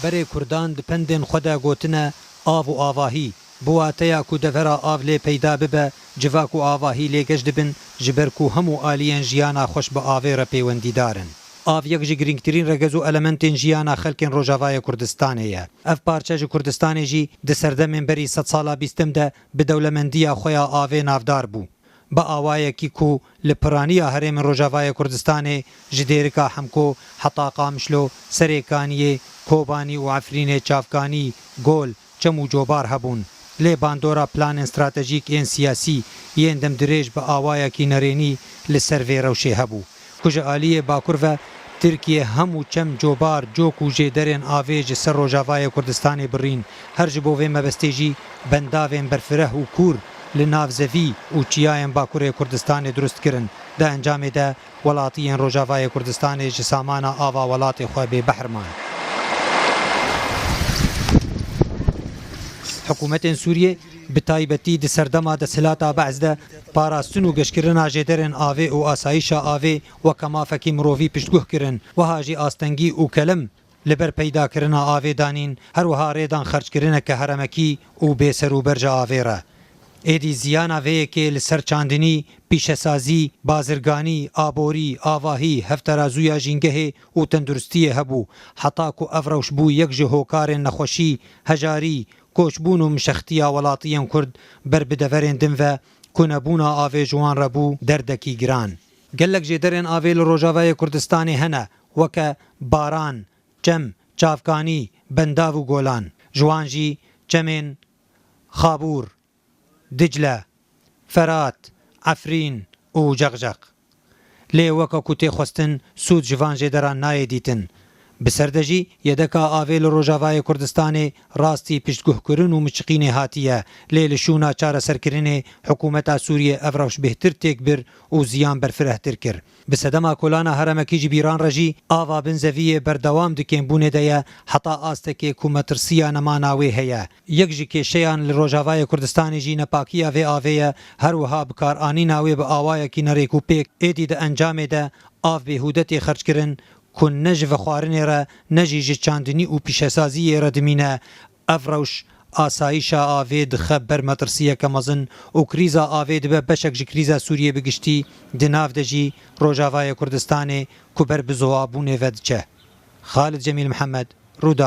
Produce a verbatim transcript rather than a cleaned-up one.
Berê Kurdan di pendên xwe de gotine, av û avahî, bi wateya ku devera av lê peyda bibe, civak û avahî lê geş dibin, ji ber ku hemû aliyên jiyana xweş bi avê re pêwendîdar in. Av yek ji girîngtirîn regez û elementên jiyana xelkên Rojavayê Kurdistanê ye. Ev parçe ji Kurdistanê jî di serdemên berî sedsala bîstim de bi dewlemendiya xwe ya avê navdar bû. Bi awayekî ku li piraniya herêmên Rojavayê Kurdistanê ji Dêrika Hemko heta Qamişlo, Serê Kaniyê, Kobanî û Efrînê çavkanî, gol, çem û cobar hebûn. Lê bandora planên stratejîk ên siyasî yên demdirêj bi awayekî nerênî li ser vê rewşê hebû. Ku ji aliyê Bakur ve Tirkiye hemû çem, cobar, cok û jêderên avê ji ser Rojavayê Kurdistanê birîn. Her ji bo vê mebestê jî bendavên berfireh û kûr li nav zevî û çiyayên Bakurê Kurdistanê dirust kirin. Di encamê de welatiyên Rojavayê Kurdistanê ji samana ava welatê xwe bêbehr man. Hikûmetên Sûriyê bi taybetî di serdema desthilata Be'z de parastin û geşkirina jêderên avê û asayîşa avê weke mafekî mirovî piştguh kirin, wiha jî astengî û kelim li ber peydakirina avê danîn, her wiha rê dan xerckirineke heremekî û bêserûber ji avê re. Êdî ziyana vê yekê li ser çandinî, pîşesazî, bazirganî, aborî, avahî, hevterazûya jîngehê û tenduristiyê hebû, heta ku ev rewş bû yek ji hokarên nexweşî, hejarî, koçbûn û mişextiya welatiyên Kurd ber bi deverên din ve ku nebûna avê ji wan re bû derdekî giran. Gelek jêderên avê li Rojavayê Kurdistanê hene, weke Baran, Çem, Çavkanî, Bendav û Golan. Ji wan jî çemên Xabûr, Dicle, Ferat, Efrîn û Ceqceq. Lê weke ku tê xwestin, sûd ji van jêderan nayê dîtin. Bi ser de jî yedeka avê li Rojavayê Kurdistanê rastî piştguhkirin û miçiqînê hatiye, lê li şûna çareserkirinê hikûmeta Sûriyê ev rewş bêhtir têk bir û ziyan berfirehtir kir. Bi sedema kolana heremekî ji bîran re jî ava bin zeviyê berdewam di kêmbûnê de ye, heta astekê ku metirsiya nemana wê heye. Yek ji kêşeyan li Rojavayê Kurdistanê jî nepakiya vê avê ye, her wiha bikaranîna wê bi awayekî nerêk û pêk. Êdî di encamê de av bêhûde tê xerckirin ku ne ji vexwarinê re ne jî ji çandinî û pîşesaziyê re dimîne. Ev rewş asayîşa avê dixe ber metirsiyeke mezin û krîza avê dibe beşek ji krîza Sûriyê bi giştî, di nav de jî Rojavayê Kurdistanê ku ber bizawabûnê ve diçe. Xalid Cemîl Mihemed, Rûdawê.